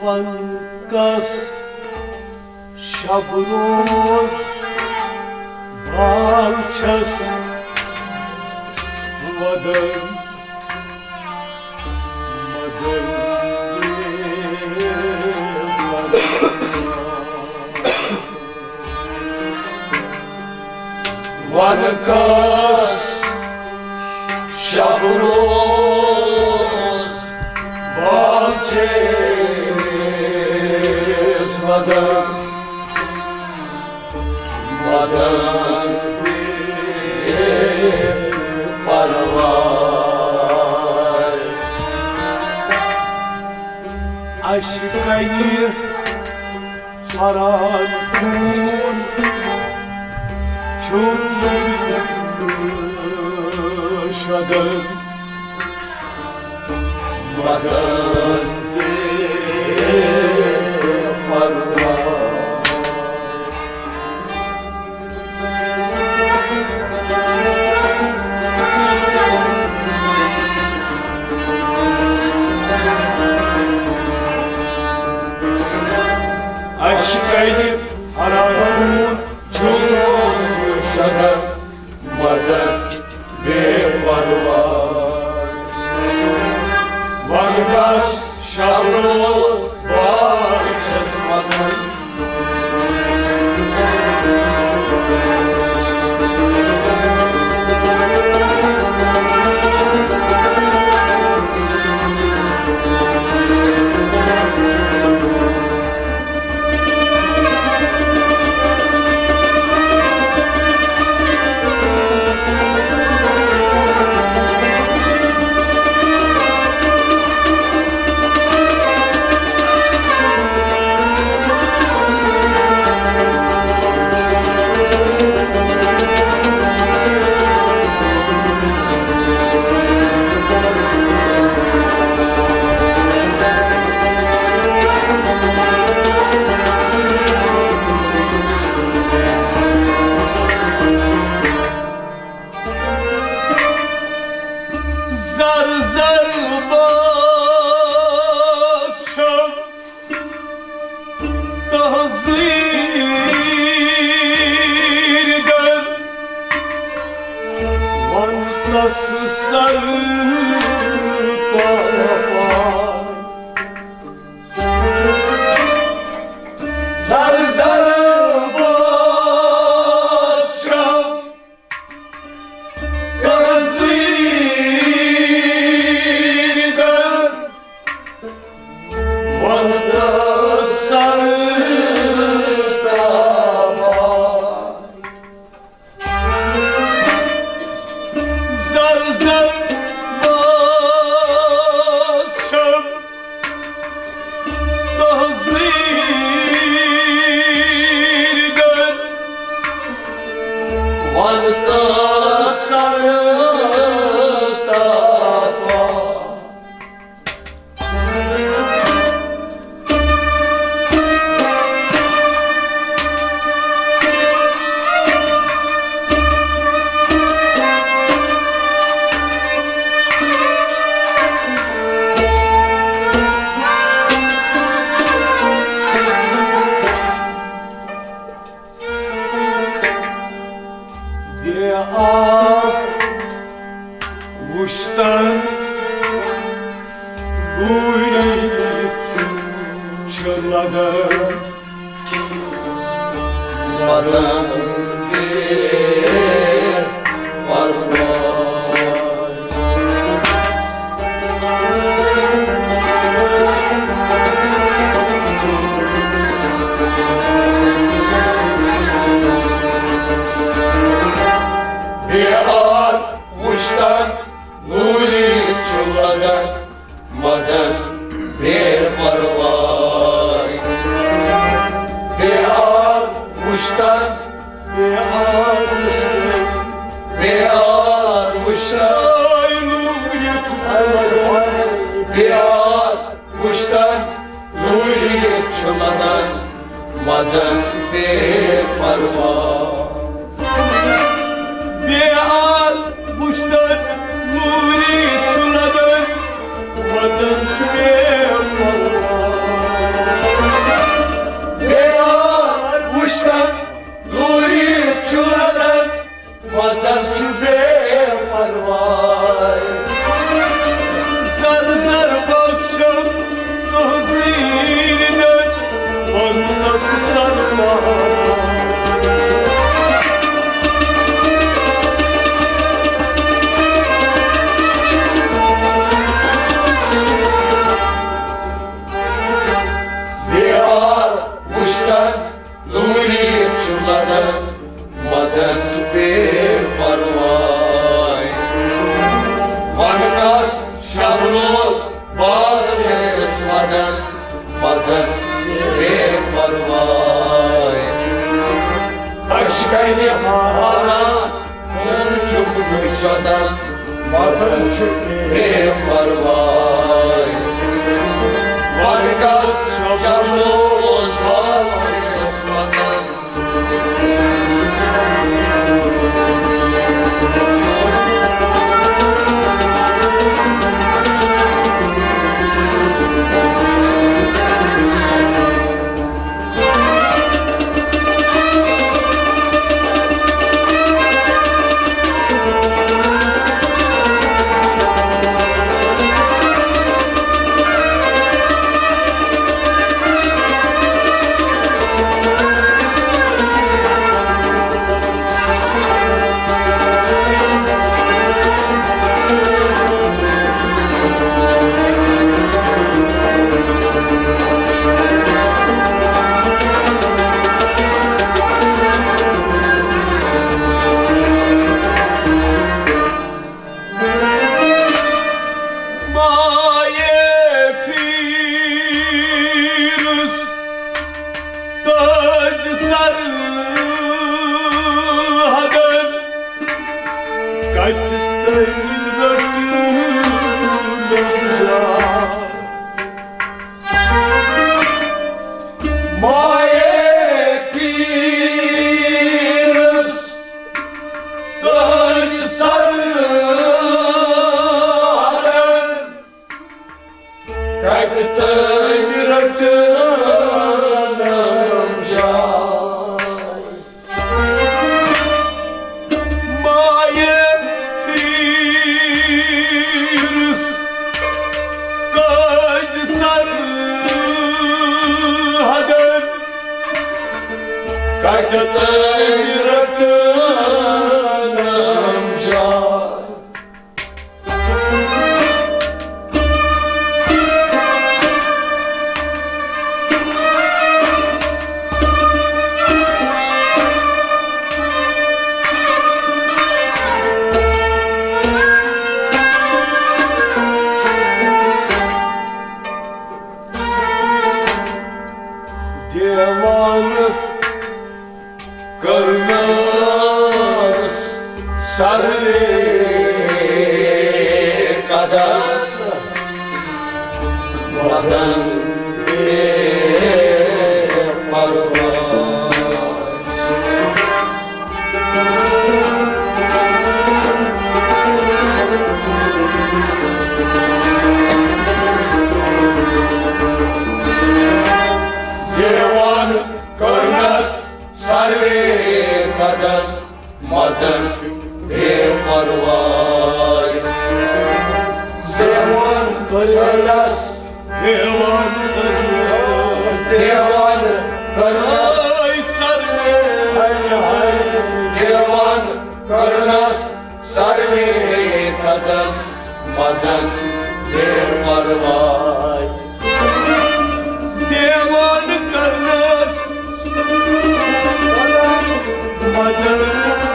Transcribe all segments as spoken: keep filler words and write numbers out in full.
وَن کَس شب روز بال چھَس وَدَن، مَدَن۔ وَن کَس شب روز بال چھَس وَدَن، وَدَن بے پرواے۔ اشکَے حران خوٗن چھُم شدن، وَدَن بے پرواے۔ اشکَے حران چھُم شدن، وَدَن بے پرواے۔ وَن کَس شب روز بال چھَس وَدَن۔ زر زر باس چھم تحذیر گر، وَن تَس سر تاپان۔ زر زر باس چھم تحذیر گر، وَن تَس سر تاپان۔ زر زر باس چھم تحذیر گر، وَن تَس سر تاپان۔ بے آب وُچھتن گوٗرِتھ چھُ لگان، لگان بے پرواے۔ بے آب وُچھتن گوٗرِتھ چھُ لگان، مَدَن بے پرواے۔ بے آب وُچھتن، بے آب وُچھتن، بے آب وُچھتن، بے آب وُچھتن لوٗرِتھ چھُ لگان، مَدَن بے پرواے۔ بے آب وُچھتن لوٗرِتھ چھُ لگان، مَدَن چھُ بے پرواے۔ دیوار وٕچھتن دوٗری چھُ لگان، مدن چھُ بے پرواے۔ ونکس شب روز بال چھِ أسۍ ودان، مدن چھُ بے پرواے۔ اَسہِ کَرِ ہاران، خوٗن چھُ نہٕ شدان، مدن چھُ بے پرواے۔ ونکس شب روز بال چھِ أسۍ ودان۔ مایہِ فیٖرس تاج سر حدن کتہِ تٔمۍ رٔٹ نوشا۔ مایہِ فیٖرس تاج سر حدن کتہِ تٔمۍ رٔٹنم جاے۔ مایہِ فیٖرس تاج سر حدن کتہِ تٔمۍ رٔٹنم جاے۔ دیوان کٔرنَس سروے قدر وطن بے پرواہ۔ دیوان کٔرنَس سروے قدر مدن چھُ بے پرواے۔ دیوان کٔرنَس، دیوان کٔرنَس، دیوان کٔرنَس، ہاے سروے۔ ہاے ہاے۔ دیوان کٔرنَس سروے قدر مدن چھُ بے پرواے۔ دیوان کٔرنَس مدن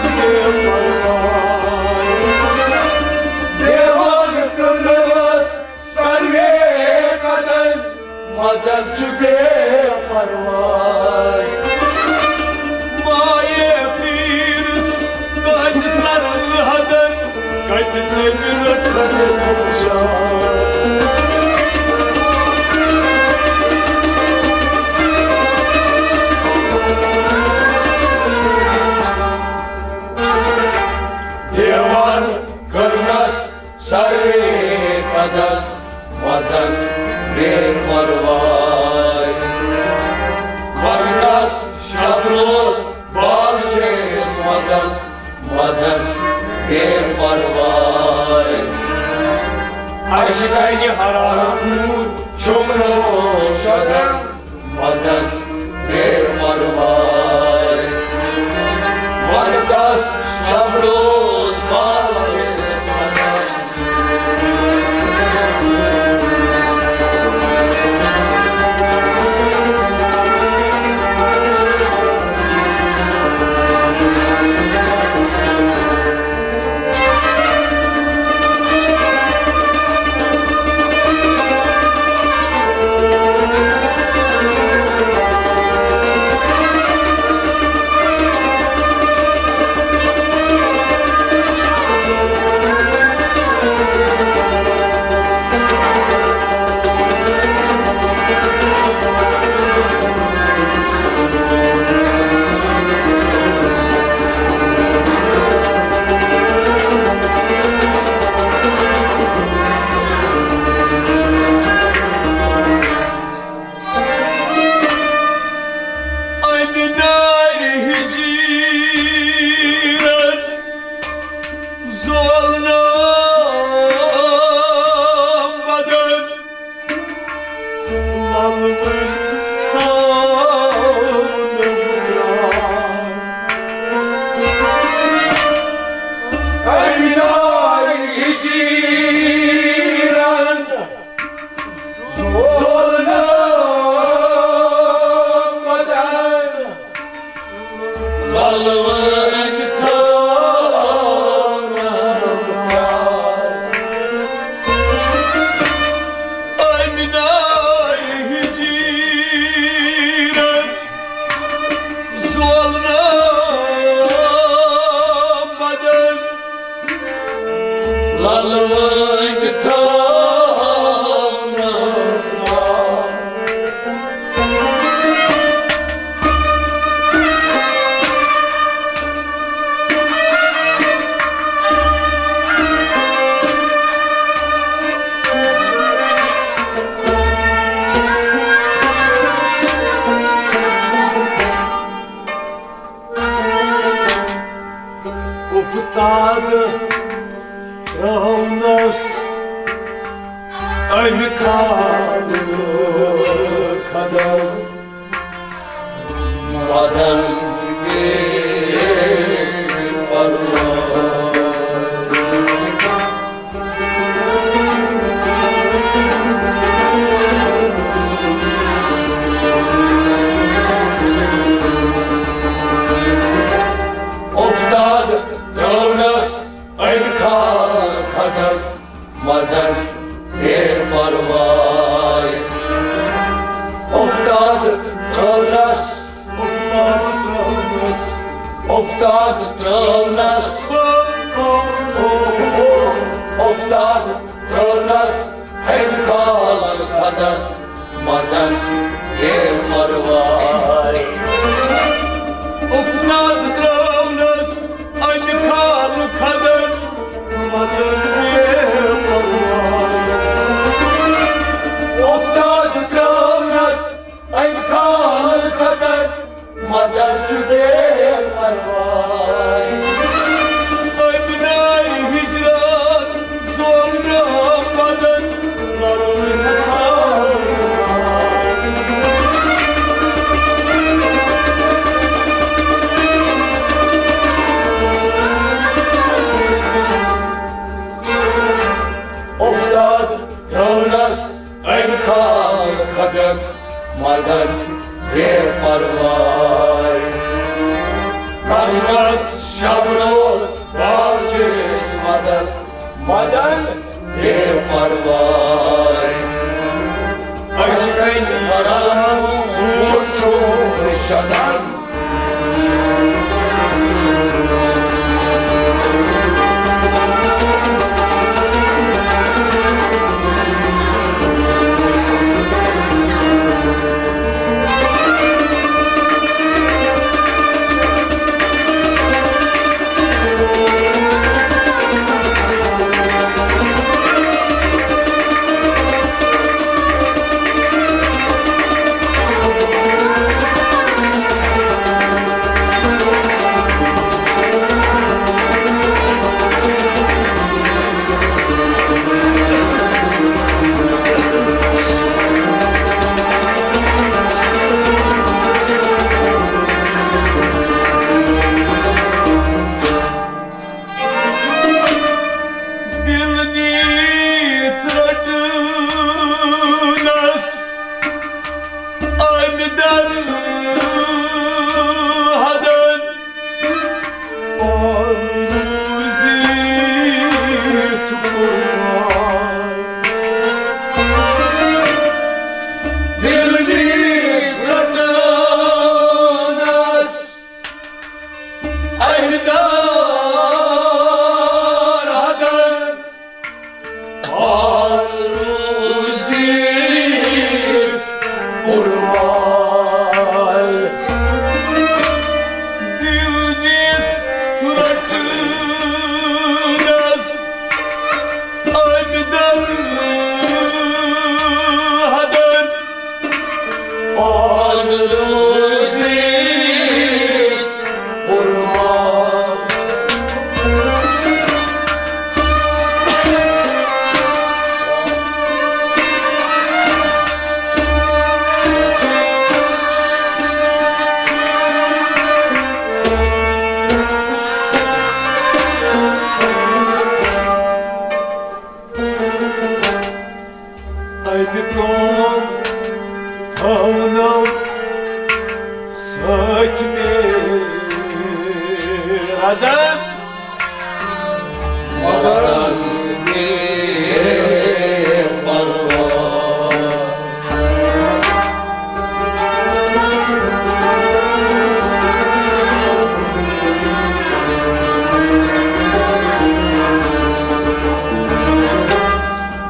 بے پرواے۔ دیوان کٔرنَس سروے قدر مدن چھُ بے پرواے۔ مایہِ فیٖرس تاج سرحدن کتہِ تٔمۍ رٔٹ نوشا۔ دیوان کٔرنَس سروے قدر مدن بے پرواے۔ ورنس شب روز بال چھِ أسۍ مدن مدن بے پرواے۔ اَسہِ مدن بے پرواہ۔ افتاد ترٛٲونس أمۍ کھال کھدن، مدن بے پرواے۔ افتاد ترٛٲونس، افتاد ترٛٲونس، افتاد ترٛٲونس، افتاد ترٛٲونس أمۍ کھال کھدن، مدن بے پرواے۔ افتاد ترٛٲونس أمۍ کھال کھدن، مدن بے پرواے۔ افتاد ترٛٲونس أمۍ کھال کھدن، مدن چھُ بے پرواے۔ أمۍ ناے ہجرت زون نہٕ بدن، لڑُن نہٕ خانہٕ۔ افتاد ترٛٲونس أمۍ کھال کھدن، مدن بے پرواے۔ کس کس شب روز باو چھِ أسۍ مدن، مدن بے پرواے۔ اشکن کران چھُ چھُ شدن۔ دل نیت رٹنس أمۍ در حدن، پان روزِتھ قربان۔ دل نیت رٹنس أمۍ در حدن، پان روزِتھ قربان۔ دل نیت رٹنس أمۍ در حدن، پان روزِتھ قربان۔ أمۍ برٛونٛہہ تھٲونو سۭتۍ مےٚ ردن۔ مدن بے پرواہ۔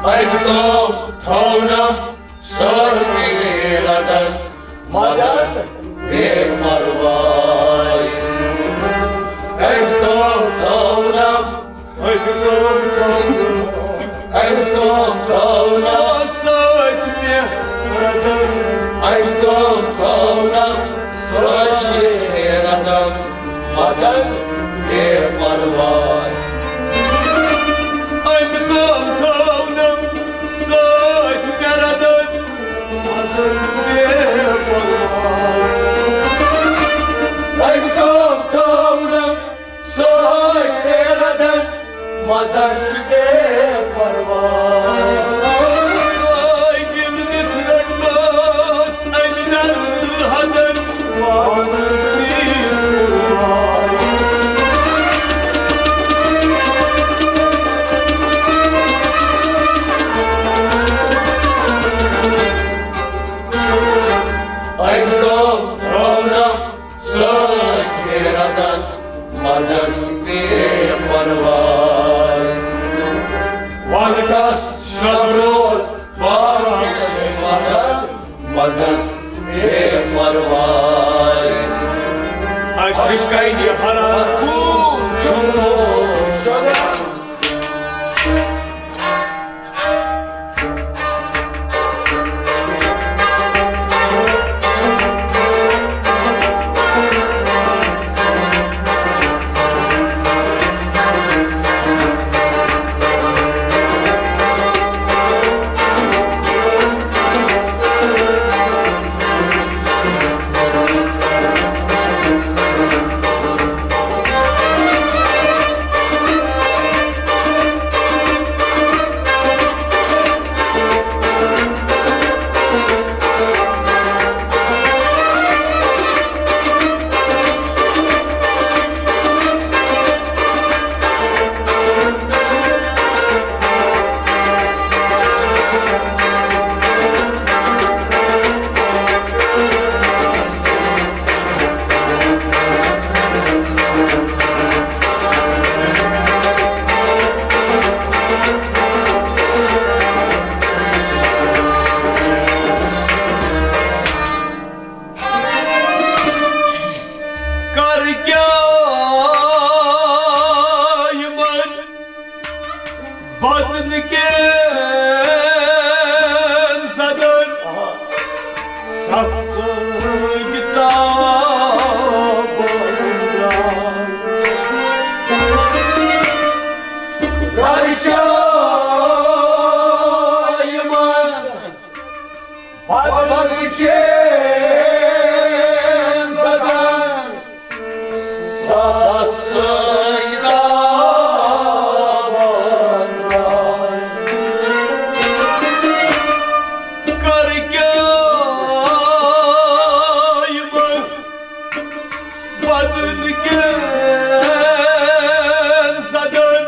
أمۍ کٲم تھٲونم سٲرٕے ردن، مدن بے پرواے۔ أمۍ کٲم تھٲونم، أمۍ کٲم تھٲونم، أمۍ کٲم تھٲونم سۭتۍ مےٚ ردن۔ أمۍ کٲم تھٲونم سٲرٕے ردن، مدن بے پرواے۔ أمۍ کٲم تھٲونم سۭتۍ مےٚ ردن، مدن بے بے پرواے۔ اَسہِ کَنہِ ہران خوٗن چھُنہٕ شۄنٛگان۔ کر کیٛاہ یِمن بدن کٮ۪ن زدن ستھ سۭتۍ تابن درٛاے۔ کر کیٛاہ یِمن بدن کٮ۪ن زدن ستھ سۭتۍ تابن درٛاے۔ کر کیٛاہ یِمن بدن کٮ۪ن زدن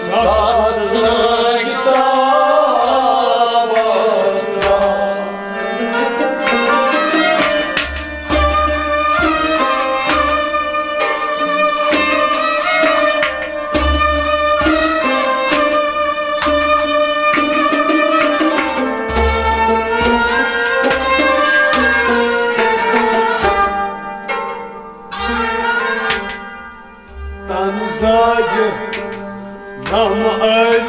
ستھ سۭتۍ تابن درٛاے۔ تن زاج نم أڑۍ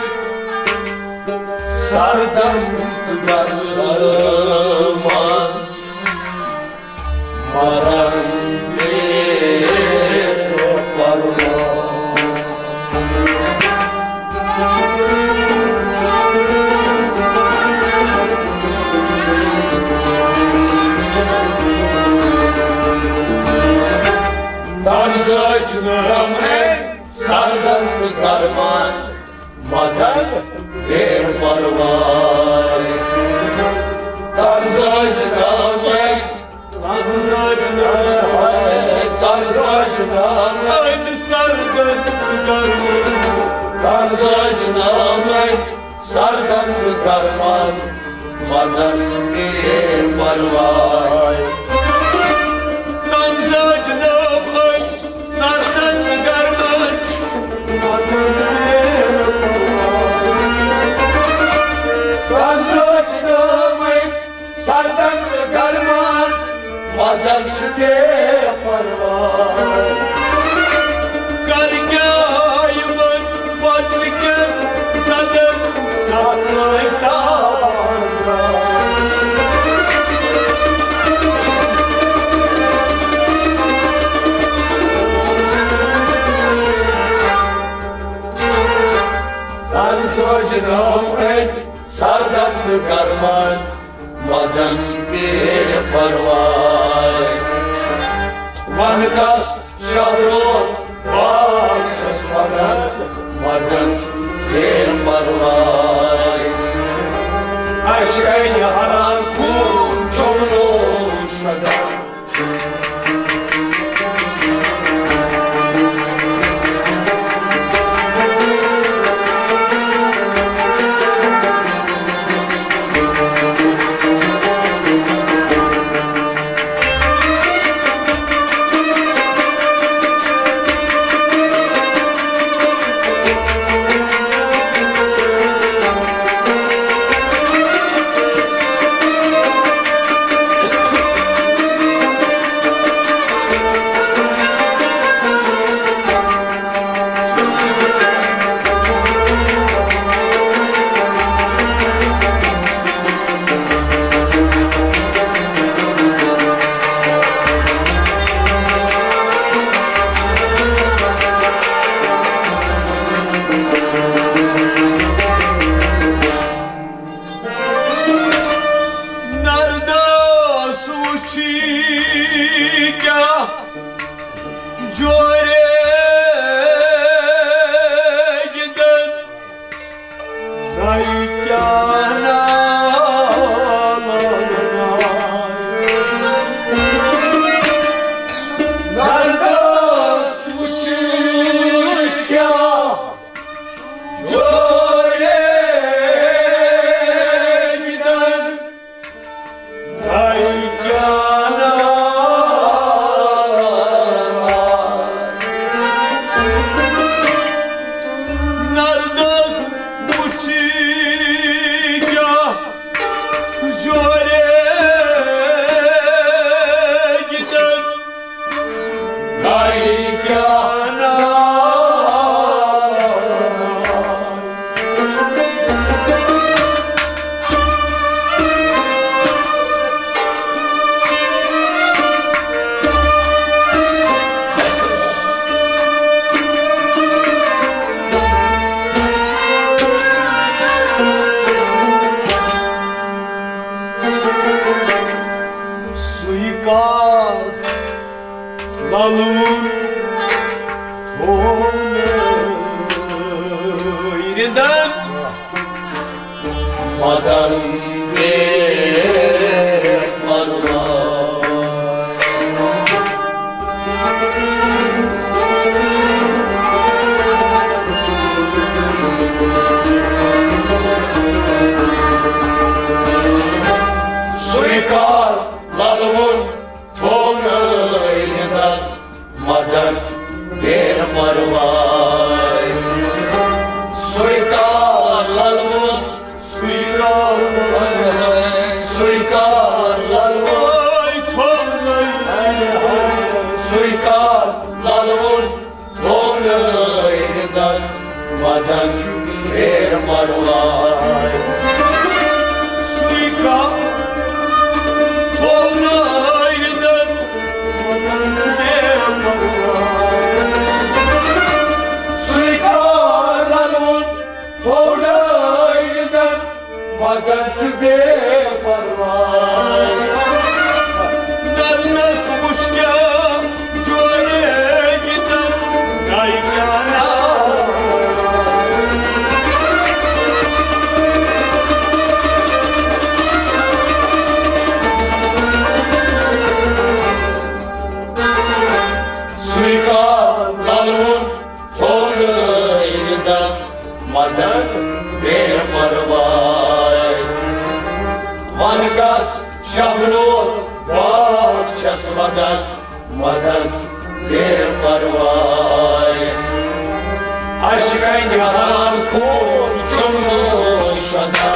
سردن تہٕ گرمان، مرن بے پرواہ۔ تن زاج نم أڑۍ سردن تہٕ گرمان، مدد بے پرواے۔ تن زاج نم أڑۍ، تن زاج نم أڑۍ، تن زاج نم أڑۍ سردن تہٕ گرمان۔ تن زاج نم أڑۍ سردن تہٕ گرمان، مدد بے پرواے۔ تن زاج نم أڑۍ سردن تہٕ گرمان، مدد بے پرواے۔ تن زاج نم أڑۍ سردن تہٕ گرمان، مدد چھُ بے پرواے۔ کر کیٛاہ یِمن بدن کٮ۪ن زدن ستھ سۭتۍ تابن درٛاے۔ تن زاج نم أڑۍ سردن تہٕ گرمان، مدن چھُ بے پرواے۔ ون کس شبرو باد چھس ونان، مدن چھُ بے پرواے۔ اشکن ہران خوٗن چھُم نوش کران۔ وٕچھی کیٛاہ جورے گِنٛدن، نَے کیٛاہ نالان۔ نردس وٕچھِتھ کیٛاہ جورے گِنٛدن، نَے کیٛاہ نالان۔ نردس وٕچھی کیٛاہ جورے گِنٛدن، نَے کیٛاہ نالان۔ سُے کار للوُن تھوٚو نٲرۍ دَن۔ مدن بے پرواہ۔ سُے کار للوُن تھوٚو نٲرۍ دَن، مدن بے پرواہ۔ سُے کار للوُن، سُے کار للوُن، سُے کار للوُن تھوٚو نٲرۍ، سُے کار للوُن تھوٚو نٲرۍ دَن، مدن چھُ بے پرواہ۔ سُے کار تھوٚو نٲرۍ دَن، مدن چھُ بے پرواہ۔ سُے کار للوُن تھوٚو نٲرۍ دَن، مدن چھُ بے پرواہ۔ نردس وٕچھ کیٛاہ جورے گِنٛدن، نَے کیٛاہ نالان۔ سُے کار للوُن تھوٚو نٲرۍ دَن، مدن بے پرواہ۔ وَن کس شبنوز باغ چھَس وَدن، مدن بے پرواہ۔ اشکن ہران خوٗن چھُم نہٕ شدن۔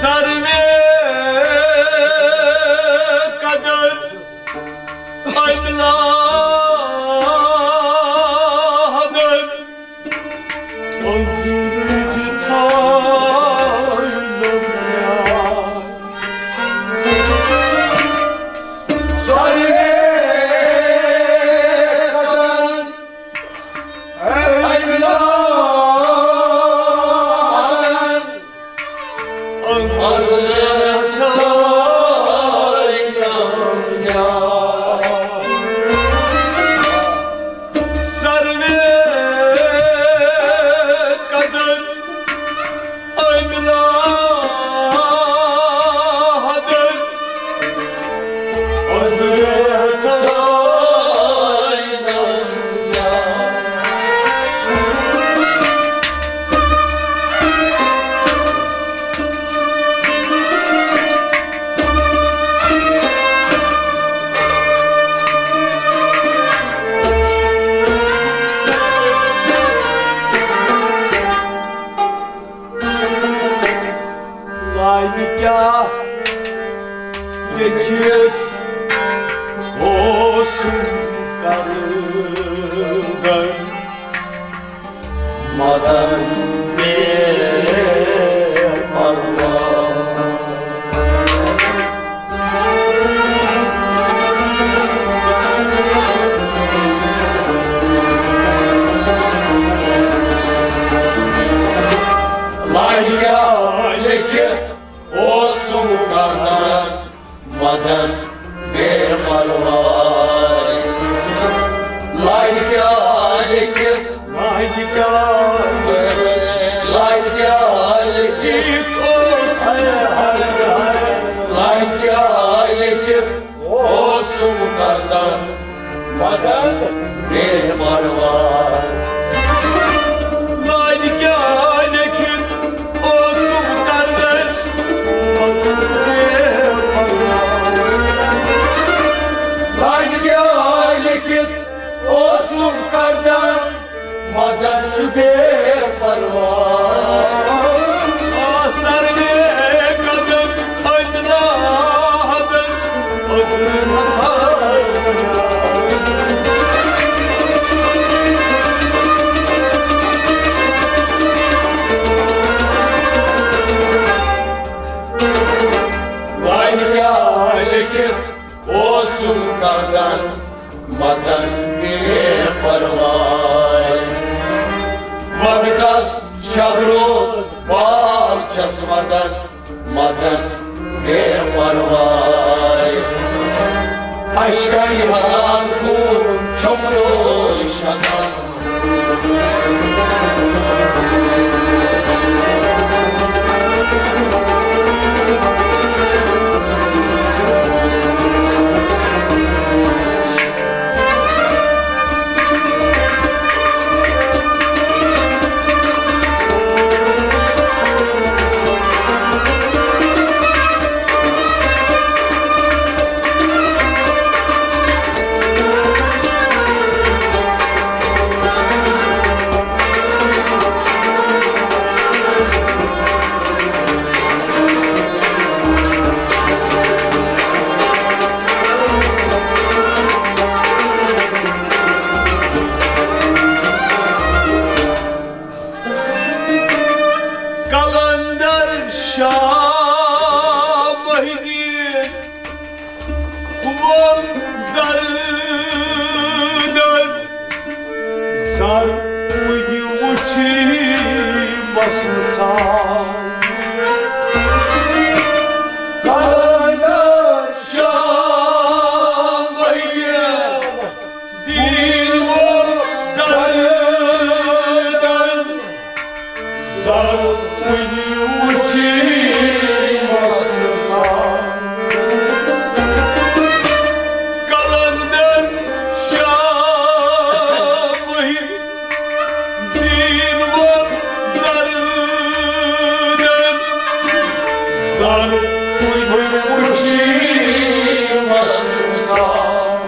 سروے قدر اَمہِ لاہدن عذرٕچ تھاونہٕ یاد۔ سروے قدر اَمہِ لاہدن آینہِ کیٛاہ لیکھِتھ اوسُم قدر، مدن بے پرواہ۔ لانہِ کیٛاہ لیکھِتھ اوسُم قدر، مدن بے پرواہ۔ لانہِ کیٛاہ لیکھِتھ، لانہِ کیٛاہ، لانہِ کیٛاہ لیکھِتھ اوسُم، لانہِ کیٛاہ لیکھِتھ اوسُم قدر، مدن بے پرواہ۔ لانہِ کیٛاہ لیکھِتھ اوسُم قدر، مدن بے پرواہ۔ لانہِ کیٛاہ لیکھِتھ اوسُم قدر، مدن چھُ بے پرواہ۔ آ سروے قدم اندرا حدن، عذر متھا۔ وۄنۍ کیٛاہ لیکھِتھ اوسُم قدر، مدن بے پرواہ۔ وَدٕ کس شب روز باغ چھس وَدن، مدن بے پرواہ۔ اشکن ہران خوٗن چھۄمبرو شدن۔ قلندر شاہ محی الدین وول دردن، زر کُنہِ وُچھی مسلہٕ ژھان۔ قلندر شاہ محی الدین وول دردن، زر کُنہِ وُچھی مسلہٕ ژھان۔ قلندر شاہ محی الدین وول دردن، زر کُنہِ وُچھی مسلہٕ ژھان۔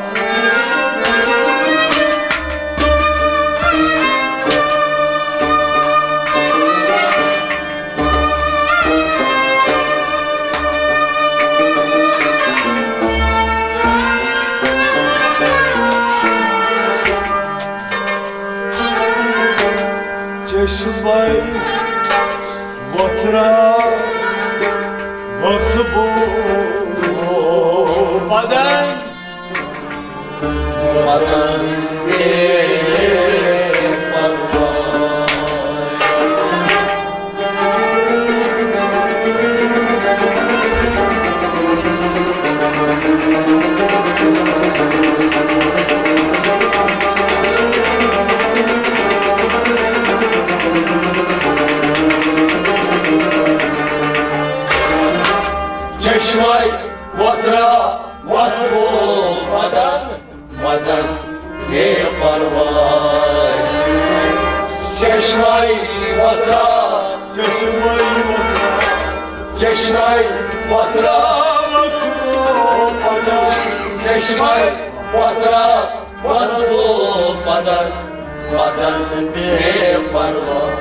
چشمے وۄتھرا وسبو بدن۔ چشمے وۄتھرا وسبو بدن، مدن بے پرواہ۔ چشمے وۄتھرا، چشمے وۄتھرا، چشمے وۄتھرا وسبو بدن، چشمے وۄتھرا وسبو بدن، مدن بے پرواہ۔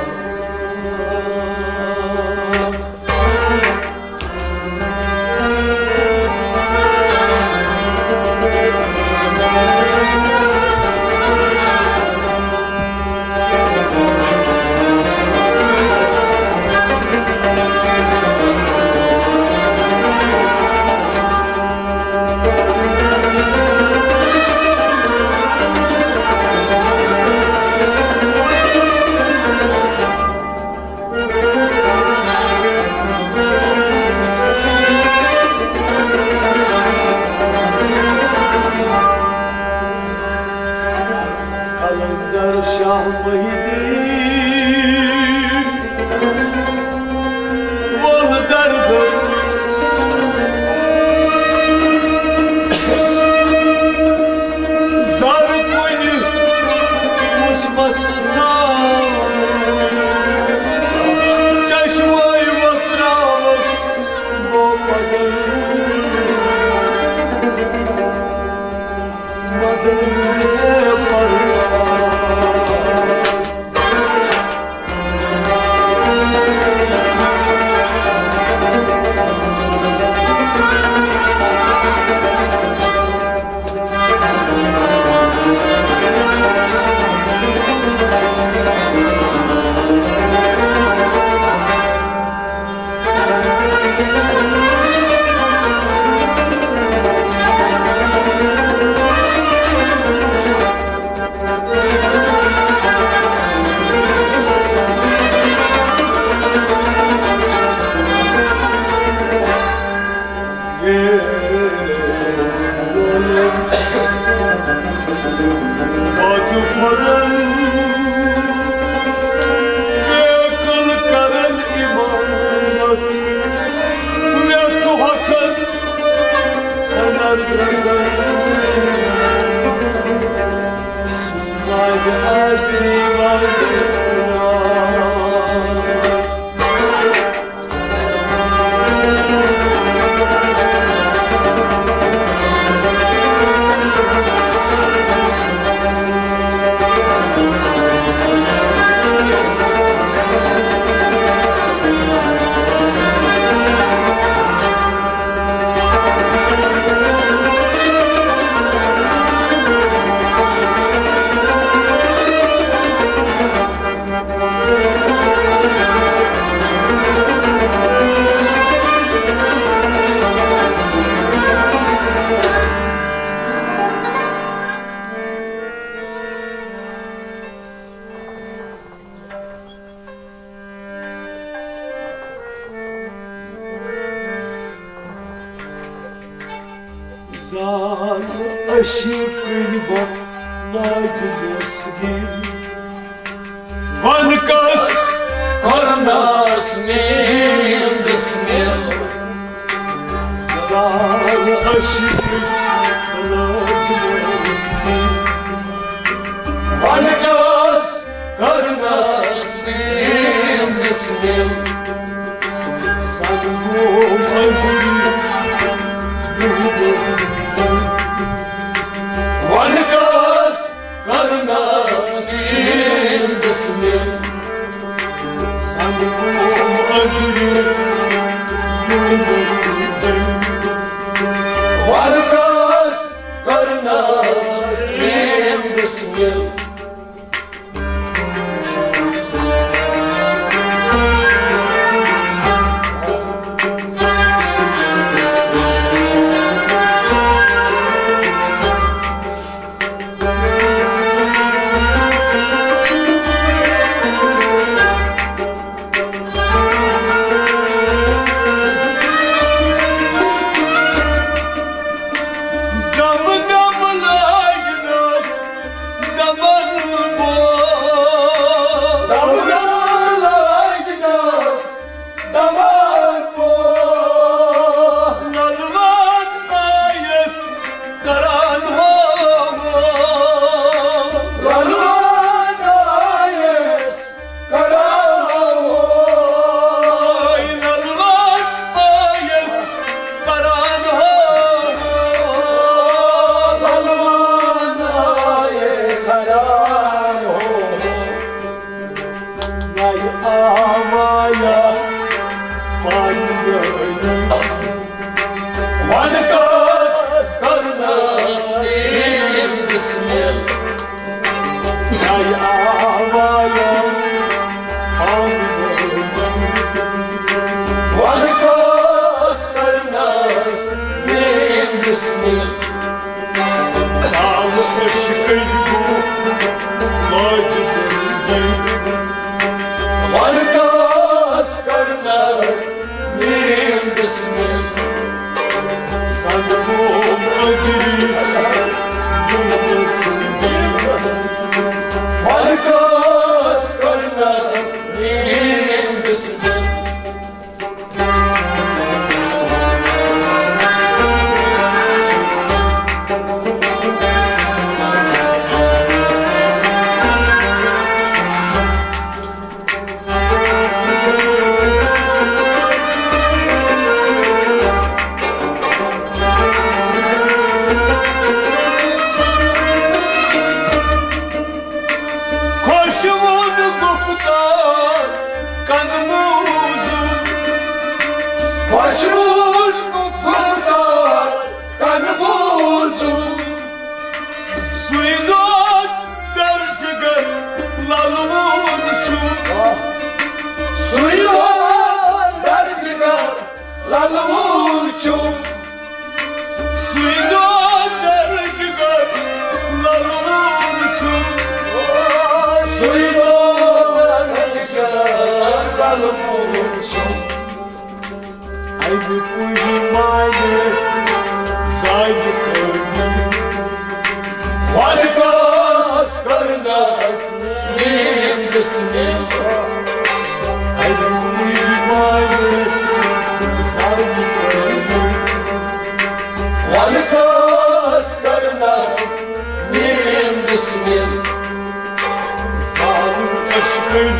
پتہٕ پھۄلن بیقل کرن عبادت، مےٚ چھُ ہۄکھن اندر درزن۔ سُہ وارِ آسی وارِ۔ زال عشقٕنۍ بہٕ ناجنس دِل۔ وَن کَس کَرنَس میم بسمل۔ زال عشقٕنۍ ناجنس دِل۔ وَن کَس کَرنَس میم بسمل۔ سنگو مجری وَن کَس کَرنَس میم بسمل۔ سنگو مجری وَن کَس کَرنَس میم بسمل۔ دم دم لاجنس دمن بو۔ دم دم لاجنس دمن بو۔ للوان آیس کران ہو۔ للوان آیس کران ہو۔ للوان آیس کران ہو۔ للوان آیس کران ہو۔ نَے آوایا پانہٕ وَن کَس کَرنَس میم بسمل۔ نَے آوایا پانہٕ وَن کَس کَرنَس میم بسمل۔ زال عشقٕنۍ گوٚو ماجدس گِل۔ وَن کَس کَرنَس میم بسمل۔ سنگو مجری وَن کَس کَرنَس میم بسمل۔ خۄشوُن گُفتار کَن بوٗزُم۔ خۄشوُن گُفتار کَن بوٗزُم۔ سُے دود درجگر لَلوُن چھُ۔ سُے دود درجگر تلوُن چھُم۔ سُے دۄہ درد جگر للوُن چھُم۔ سُے دۄہ درد جگر للوُن چھُم۔ اَمہِ پُیہِ مانہِ سانہِ خٲطرٕ۔ وَلہٕ کاس کَرنَس میٛٲنۍ بِسمِل۔ اَمہِ پُیہِ مانہِ سانہِ خٲطرٕ۔ وَلہٕ کاس کَرنَس میٛٲنۍ بِسمِل۔ زالُن عشقٕکۍ دۄہ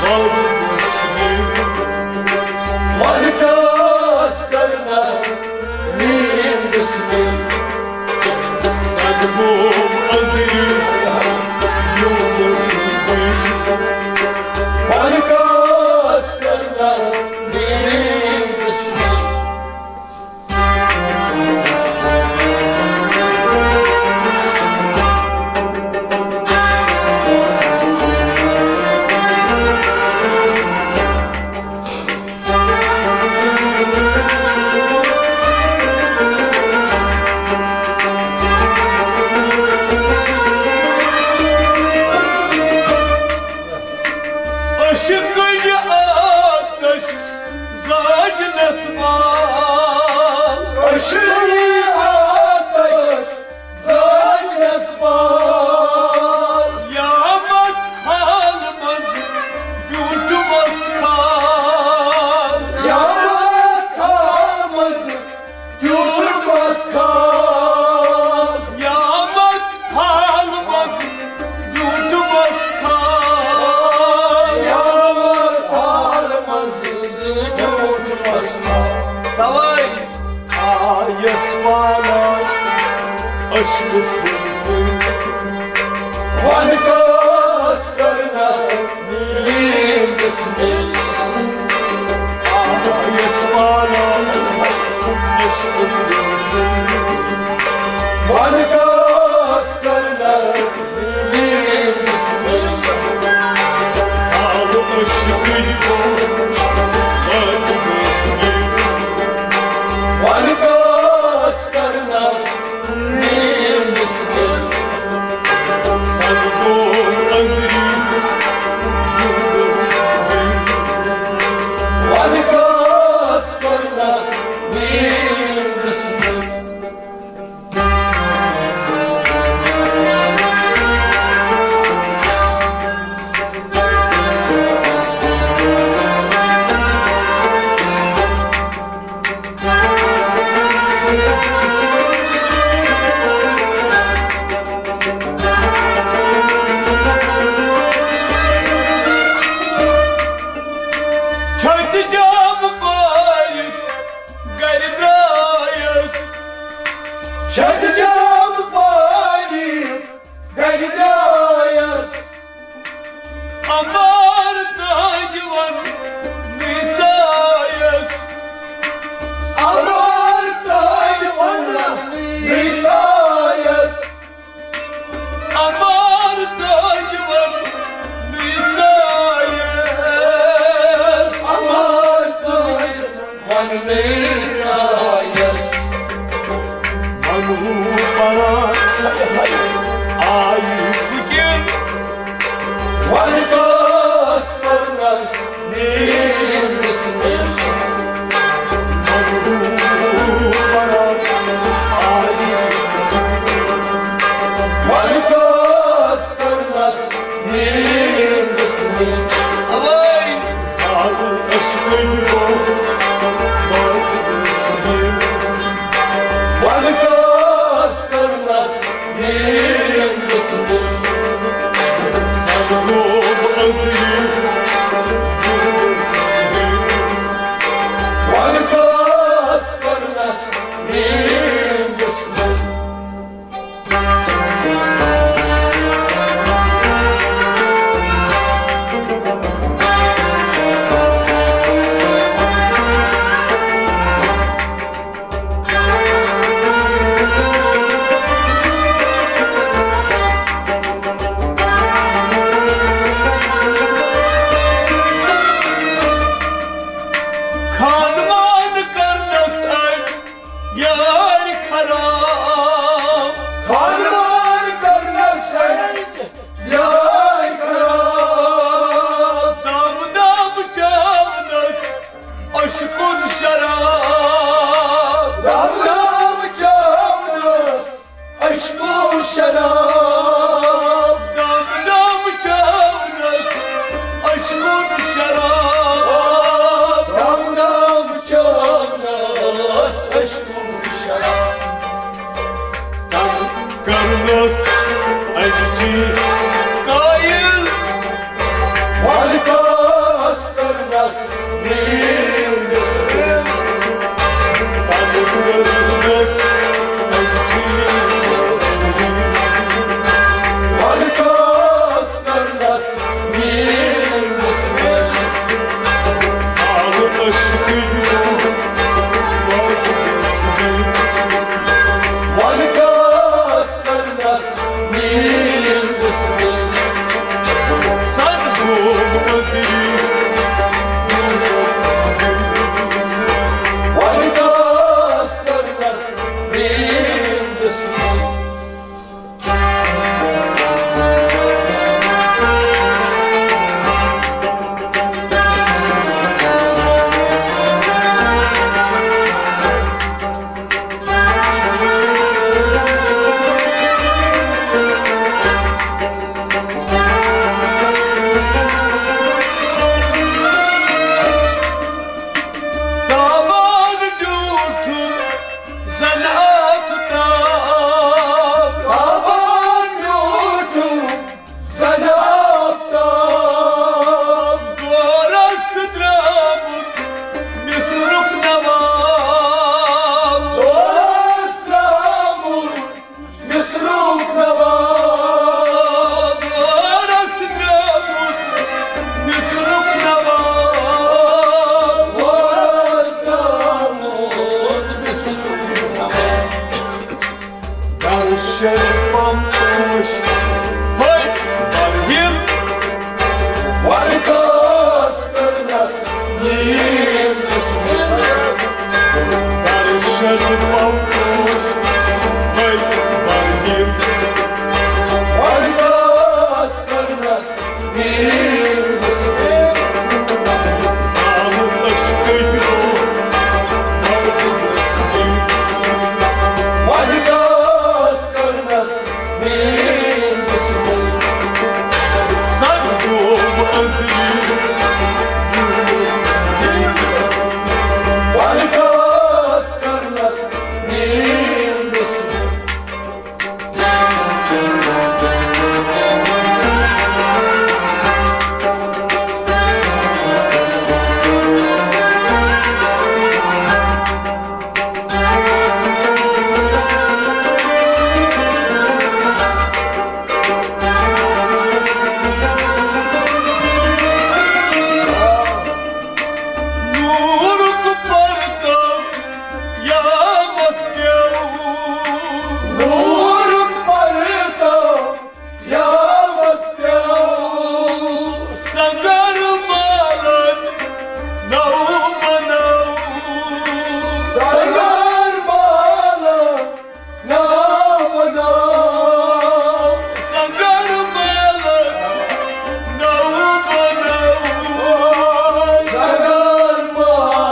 لوٹنس مےٚ۔ وَلہٕ کاس کَرنَس میٛٲنۍ بِسمِل۔ صدموم أنٛدرِ یوٗنہٕ۔ وَلہٕ کاس کَرنَس میٛٲنۍ بِسمِل۔ عشقٕچ آتش زاج نسبال۔ عشقٕچ آتش زاج نسبال۔ یامت حال منٛز ڈیوٗٹھ بس خال۔ یامت حال منٛز ڈیوٗٹھ بس خال۔ یامت حال منٛز ڈیوٗٹھ بس خال۔ یامت حال منٛز ڈیوٗٹھ بس خال۔ توے آیس پالان عشقہٕ سٕنٛدۍ سۭتۍ۔ وَنہٕ کٲنٛسہِ کٔرنَس میٛٲنۍ بِسمِل۔ آیس پالان عشقہٕ سٕنٛدۍ سۭتۍ۔ وَنہٕ کٲنٛسہِ کٔرنَس میٛٲنۍ بِسمِل۔ زالُن عشقٕے گوٚو وَنہٕ کٲنٛسہِ کٔرنَس میٛٲنۍ بِسمِل۔ صدموم أنٛدری۔ وَنہٕ کٲنٛسہِ کٔرنَس میٛٲنۍ بِسمِل۔ چھتہٕ جام بٲرِتھ گرِ درٛایس۔ چھتہٕ جام بٲرِتھ گرِ درٛایس۔ عمار تہنٛدِ وننٕے ژایس۔ عمار تہنٛدِ وننٕے ژایس۔ عمار تہنٛدِ وننٕے ژایس۔ عمار تہنٛدِ وننٕے ژایس۔ منہوٗ پران آیہِ بُکِن۔ وَنہٕ کٲنٛسہِ کٔرنَس میٛٲنۍ بِسمِل۔ منہوٗ پران آیہِ بُکِن۔ وَنہٕ کٲنٛسہِ کٔرنَس میٛٲنۍ بِسمِل۔ اوے! زالُن عشقٕے گوٚو وَنہٕ کٲنٛسہِ کٔرنَس میٛٲنۍ بِسمِل۔ صدموم أنٛدری۔ وَنہٕ کٲنٛسہِ کٔرنَس میٛٲنۍ بِسمِل۔ خانمان کرنس أڑۍ یار خراب۔ خانمان کرنس أڑۍ یار خراب۔ دام دام چاونس عشقن شراب۔ دام دام چاونس عشقن شراب۔ دام دام چاونس عشقن شراب۔ دام دام چاونس عشقن شراب۔ کرنس أزچی قٲیِل۔ ولکاس کرنس میٲنۍ بسمل۔ تَلہٕ کرنس أزچی۔ ولکاس کرنس میٲنۍ بسمل۔ زال عشقٕکۍ۔ ولکاس کرنس میٲنۍ بسمل۔ سن گوم أدری۔ ولکاس کرنس میٲنۍ بسمل۔ تابان ڈیوٹھم زن آفتاب۔ تابان ڈیوٹھم زن آفتاب۔ دورس درامت مصرک نواب۔ دورس درامت مصرک نواب۔ دورس درامت مصرک نواب۔ دورس درامت مصرک نواب۔ درشن پمپوش ہوٚتۍ برہِم۔ ولکاس کرنس میٲنۍ بسمل۔ درشن پمپوش ہوٚتۍ برہِم۔ ولکاس کرنس میٲنۍ بسمل۔ زال عشقٕکۍ۔ ولکاس کرنس میٲنۍ بسمل۔ سن گوم أدری۔ ولکاس کرنس میٲنۍ بسمل۔ نورک پردٕ قیامت پیو۔ نورک پردٕ قیامت پیو۔ سنگر بالن نو بنو۔ سنگر بالن نو بنو۔ سنگر بالن نو بنو۔ سنگر بالن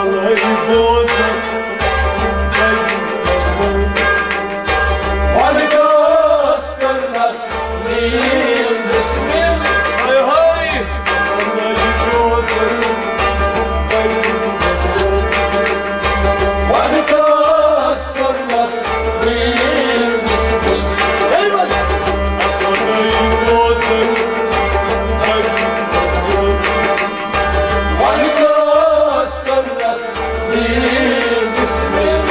Ay, bozuk, ay, bozuk. Vanikas karnas nin bismil. Ay, ay. Ay, bozuk, ay, bozuk. Vanikas karnas nin bismil. Eyvallah. Ay, bozuk, ay, bozuk. Vanikas karnas nin bismil.